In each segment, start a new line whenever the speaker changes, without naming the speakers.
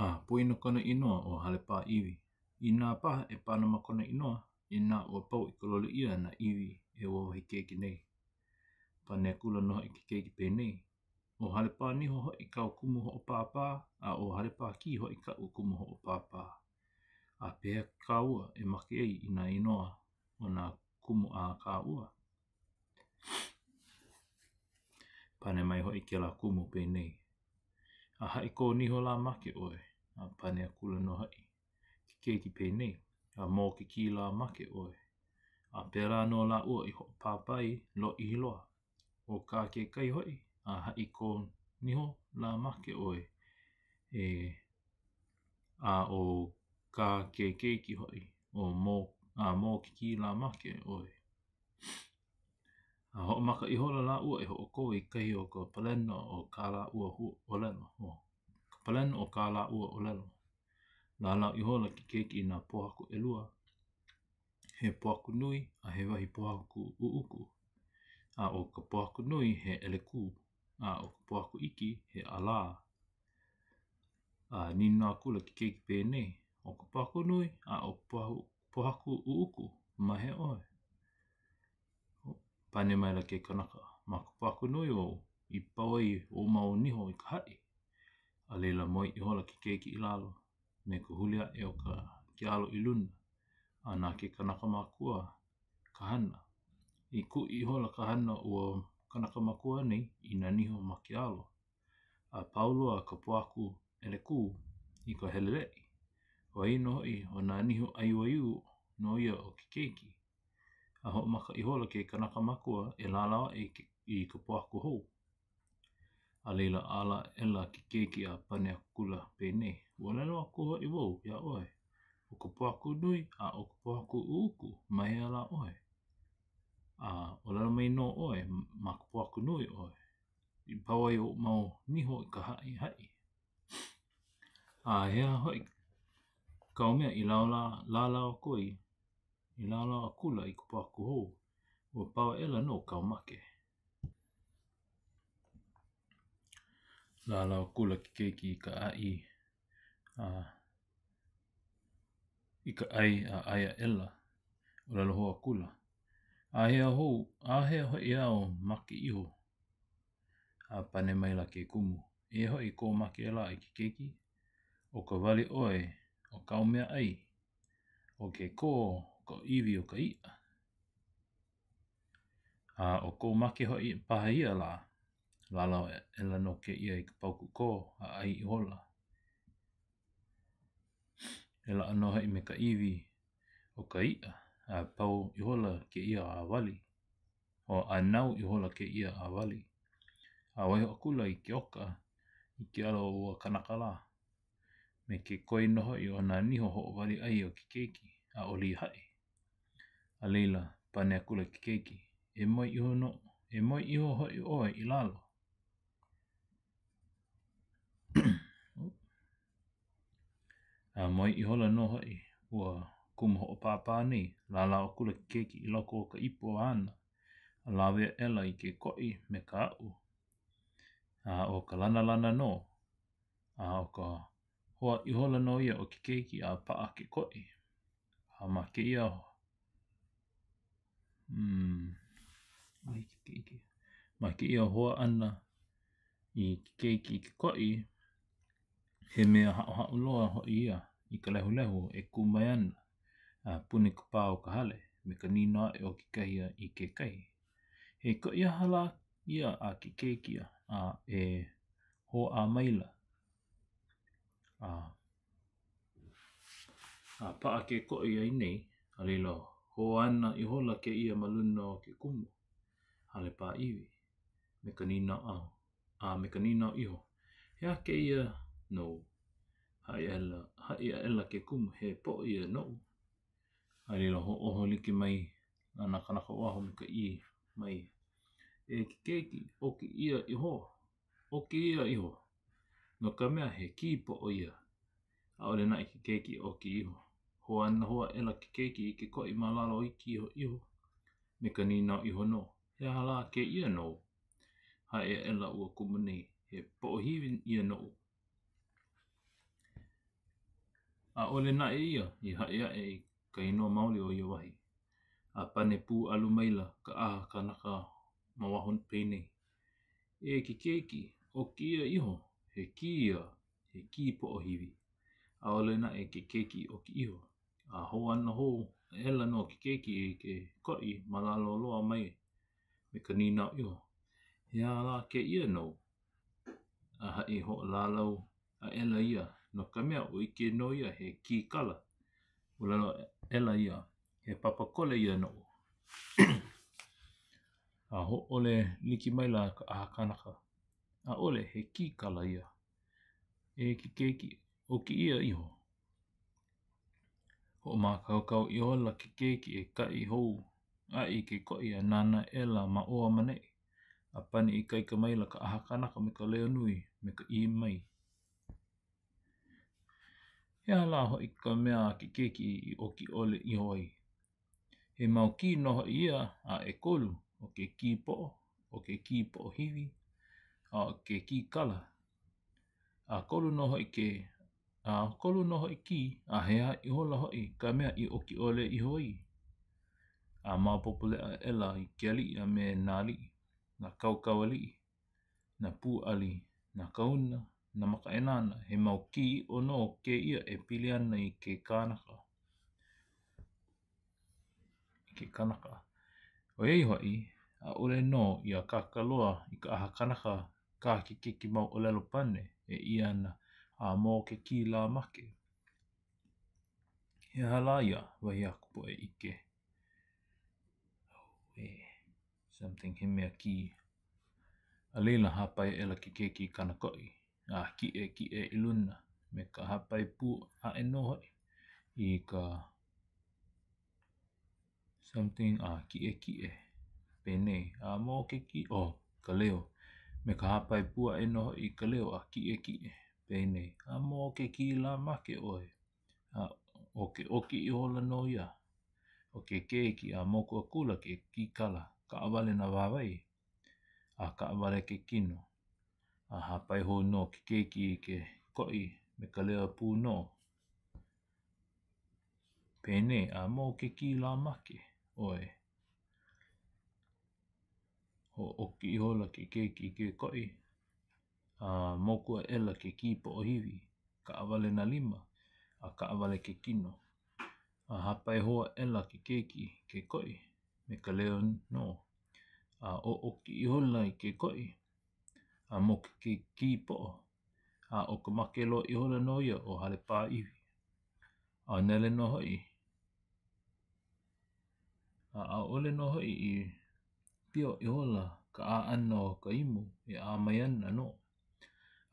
A poina kona inoa ʻo Halepāiwi. Inā paha e pana ma kona inoa, inā ua pau i ka loli ʻia nā iwi e ua wahi keiki nei. Pane akula nō hoʻi ke keiki penei, ʻO Halepāniho hoʻi kāu kumu hoʻopāpā, a ʻo Halepākī hoʻi kaʻu kumu hoʻopāpā. A pehea kāua e make ai i nā inoa o nā kumu a kāua? Pane mai hoʻi kēlā kumu penei, A haʻi kō niho lā make ʻoe. A pane akula nō hoʻi ke keiki penei, A Mōkikī lā make ʻoe. A pēlā nō lāua i hoʻopāpā ai lōʻihi loa. ʻO kā kekahi hoʻi, a haʻi kō niho lā make ʻoe, e a ʻo kā ke keiki hoʻi, ʻo Mō, a Mōkikī lā make ʻoe. A hoʻomaka ihola lāua e hoʻokō i kahi o ka palena o kā lāua ʻōlelo, ka palena o kā lāua ʻōlelo. Lālau ihola ke keiki i nā pōhaku ʻelua, he pōhaku nui a he wahi pōhaku ʻuʻuku. A ʻo ka pōhaku nui he ʻelekū, a ʻo ka pōhaku iki he ʻalā. A nīnau akula ke keiki penei, ʻO ka pōhaku nui a ʻo ka pōhaku ʻuʻuku, ma hea ʻoe? Pane maila ke kanaka, Ma ka pōhaku nui wau i pau ai ou mau niho i ka haʻi. A laila moe ihola ke keiki i lalo me ka huli aʻe o ka ke alo i luna, a na ke kanaka makua ka hana. I kuʻi ihola ka hana a ua kanaka makua nei i nā niho ma ke alo, a pau loa ka pōhaku ʻelekū i ka heleleʻi, ʻoiai nō hoʻi ʻo nā niho ʻai waiū nō ia o ke keiki. A hoʻomaka ihola ke kanaka makua e lālau aʻe i ka pōhaku hou. A laila, ala aʻela ke keiki a pane akula penei, Ua ʻōlelo aku hoʻi wau iā ʻoe, ʻo ka pōhaku nui a ʻo ka pōhaku ʻuʻuku, ma hea lā ʻoe? A ʻōlelo mai nō ʻoe, ma ka pōhaku nui ʻoe. I pau ai ou mau niho i ka haʻihaʻi. A he aha hoʻi kāu mea i lālau aku ai? I lālau akula i ka pōhaku hou, ua pau aʻela nō kāu make. Lālau akula ke keiki i ka ʻai a i ka ʻai a ʻai aʻela, ʻōlelo hou akula, ʻAhea hou, ʻAhea hoʻi au make iho? A pane maila ke kumu, Eia hoʻi kō make lā e ke keiki, ʻo ka wali ʻoe o kāu mea ʻai, ʻo ke kō o ka iwi o ka iʻa. A ʻo kou make hoʻi paha ia lā, lālau aʻela nō kēia i ka paukū kō a ʻai ihola. E laʻa nō hoʻi me ka iwi o ka iʻa, a pau ihola kēia a wali, o a nau ihola kēia a wali. A waiho akula i ke oka i ke alo o ua kanaka lā, me ke koi nō hoʻi o nā niho hoʻowali ʻai o ke keiki, ʻaʻole i haʻi. A laila, pane akula ke keiki, E moe iho nō, e moe iho hoʻi ʻoe i lalo. A moe ihola nō hoʻi ua kumu hoʻopāpā nei, lālau akula ke keiki i loko o ka ipo āna, a lawe aʻela i ke koʻi me ka aʻu. A ʻo ka lanalana nō, a ʻo ka hoa ihola nō ia o ke keiki a paʻa ke koʻi. A ma kēia ma kēia hoa ʻana i ke keiki i ke koʻi, he mea haʻohaʻo loa hoʻi ia i ka lehulehu e kū mai ana a puni ka pā o ka hale me ka nīnau aʻe o kekahi i kekahi. He koʻi aha lā ia a ke keiki a e hōʻā maila? A A paʻa ke koʻi a nei, a laila hoʻāna ihola kēia ma luna o ke kumu hale pāiwi me ka nīnau a me ka nīnau iho, He aha kēia nou? Haʻi aʻela, haʻi aʻela ke kumu, He poʻo ia noʻu. A laila hoʻōho like mai nā kānaka o waho me ka ʻī mai, E ke keiki, ʻoki ʻia iho, ʻoki ʻia iho, no ka mea, he kīpoʻo ia. ʻAʻole naʻe ke keiki i ʻoki iho. Hoʻāna hou aʻela ke keiki i ke koʻi ma lalo iki iho iho me ka nīnau iho nō, He aha lā kēia nou? Haʻi aʻela ua kumu nei, He poʻohiwi ia noʻu. ʻAʻole naʻe ia i haʻi aʻe i ka inoa maoli o ia wahi. A pane pūʻalu maila ka ʻaha kanaka ma waho penei, E ke keiki, ʻoki ʻia iho, he kī ia, he kī poʻohiwi. ʻAʻole naʻe ke keiki i ʻoki iho. A hoʻāno hou aʻela nō ke keiki i ke koʻi ma lalo loa mai me ka nīnau iho, He aha lā kēia nou? A haʻi hoʻolalau aʻela ia, no ka mea, ʻike nō ia he kī kala. ʻŌlelo aʻela ia, he papa kole ia noʻu. A hōʻole like maila ka ʻaha kanaka, ʻAʻole, he kī kala ia. E ke keiki, ʻoki ʻia iho. Hoʻomākaukau ihola ke keiki e kaʻi hou aʻe i ke koʻi a nānā aʻela ma ʻō a ma ʻaneʻi, a pane ikaika maila ka ʻaha kanaka me ka leo nui, me ka ʻī mai, He aha lā hoʻi ka mea a ke keiki i ʻoki ʻole iho ai? He mau kī nō hoʻi ia a ʻekolu, ʻo ke kī poʻo, ʻo ke kī poʻohiwi, a ʻo ke kī kala. ʻAkolu nō hoʻi ke ʻAkolu nō hoʻi kī, a he aha ihola hoʻi ka mea i ʻoki ʻole iho ai? A maopopo leʻa aʻela i ke aliʻi a me nā aliʻi, nā kaukaualiʻi, nā pūʻali, nā kāhuna, nā makaʻāinana, he mau kī ʻiʻo nō kēia e pili ana i ke kanaka. I ke kanaka. ʻOiai hoʻi, ʻaʻole nō i akāka loa i ka ʻaha kanaka kā ke keiki mau ʻōlelo pane e ʻī ana a mō ke kī lā make. He aha lā ia, wahi a ka poʻe ʻike. Something, he mea kī. A laila, hāpai aʻela ke keiki i kāna koʻi, a kiʻekiʻe i luna me ka hāpai pū aʻe nō hoʻi i ka something a kiʻekiʻe penei a mō ke kī oh ka leo me ka hāpai pū aʻe nō hoʻi i ka leo a kiʻekiʻe penei a mō ke kī lā make ʻoe a ʻo ke ʻoki ihola nō ia o ke keiki a moku akula ke kīkala kaʻawale nā wāwae a kaʻawale ke kino a hāpai hou nō ke keiki i ke koʻi me ka leo pū nō. Penei, a mō ke kī lā make ʻoe. Hoʻōki ihola ke keiki i ke koʻi, a moku aʻela ke kī poʻohiwi, kaʻawale nā lima, a kaʻawale ke kino. A hāpai hou aʻela ke keiki i ke koʻi me ka leo nō, a ʻoʻoki ihola i ke koʻi, a moku ke kī poʻo, a ʻo ka make loa ihola nō ia o Halepāiwi. A nele nō hoʻi, a ʻaʻole nō hoʻi i pio ihola ka ʻā ʻana o ka imu e ʻā mai ana nō.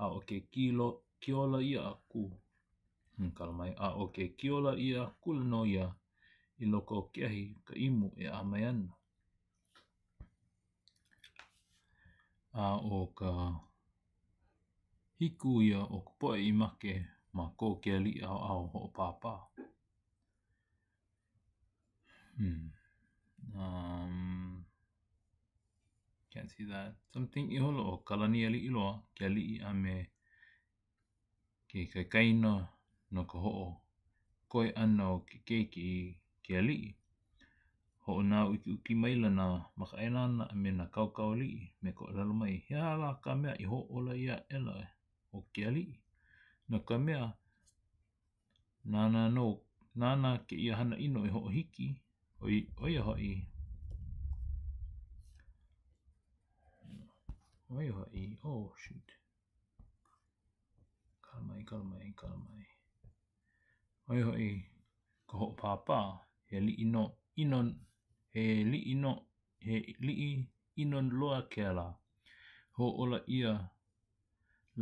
A ʻo ke kilo, kiola ʻia aku, kala mai, a ʻo ke kiola ʻia akula nō ia i loko o ke ahi ka imu e ʻā mai ana. A ʻo ka hiku ia o ka poʻe i make ma ko ke aliʻi ʻaoʻao hoʻopāpā. Hmm. Um, can't see that. Something ihola ʻo Kalanialiʻiloa, ke aliʻi a me ke kaikaina no ka hoʻokoe ʻana o ke keiki i ke aliʻi. Hoʻonāukiuki maila nā makaʻāinana a me nā kaukaualiʻi me ka ʻōlelo mai, He aha lā ka mea i hōʻola ʻia aʻela ʻo ke aliʻi? No ka mea, nāna nō, nāna kēia hana ʻino i hoʻohiki, ʻo ia hoʻi, ʻo ia hoʻi, oh shoot. Kala mai, kala mai, kala mai. ʻO ia hoʻi ka hoʻopāpā, he aliʻi nō, ʻino, he liʻi nō, he liʻi ʻino loa kēlā. Hōʻola ʻia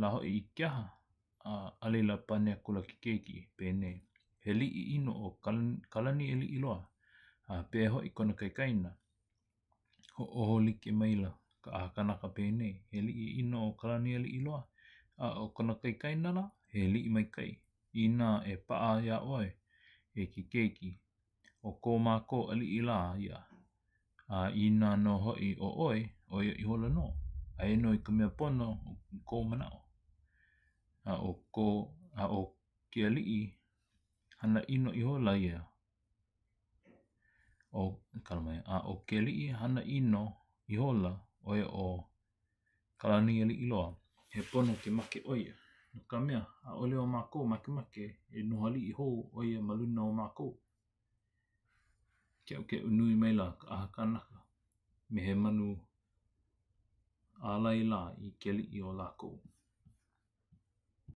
lā hoʻi i ke aha? A, a laila pane akula ke keiki, penei, he liʻi ʻino ʻo Kalanialiʻiloa, a pehea hoʻi kona kaikaina? Hoʻōho like maila ka ʻaha kanaka penei, he liʻi ʻino ʻo Kalanialiʻiloa, a ʻo kona kaikaina lā, he liʻi maikaʻi. Inā e paʻa iā ʻoe, e ke keiki, ʻo ko mākou aliʻi lā ia. A inā nō hoʻi ʻo ʻoe, ʻo ia ihola nō. Aia nō i ka mea pono i kou manaʻo. A ʻo ko, a ʻo ke aliʻi. Hana ʻino ihola ia ʻo a ʻo ke aliʻi hana ʻino ihola ʻo ia ʻo Kalanialiʻiloa. He pono ke make ʻo ia, no ka mea, ʻaʻole o mākou makemake e noho aliʻi hou ʻo ia ma luna o mākou. Keʻokeʻo nui maila ka ʻaha kanaka me he manu ʻālai lā i ke aliʻi o lākou.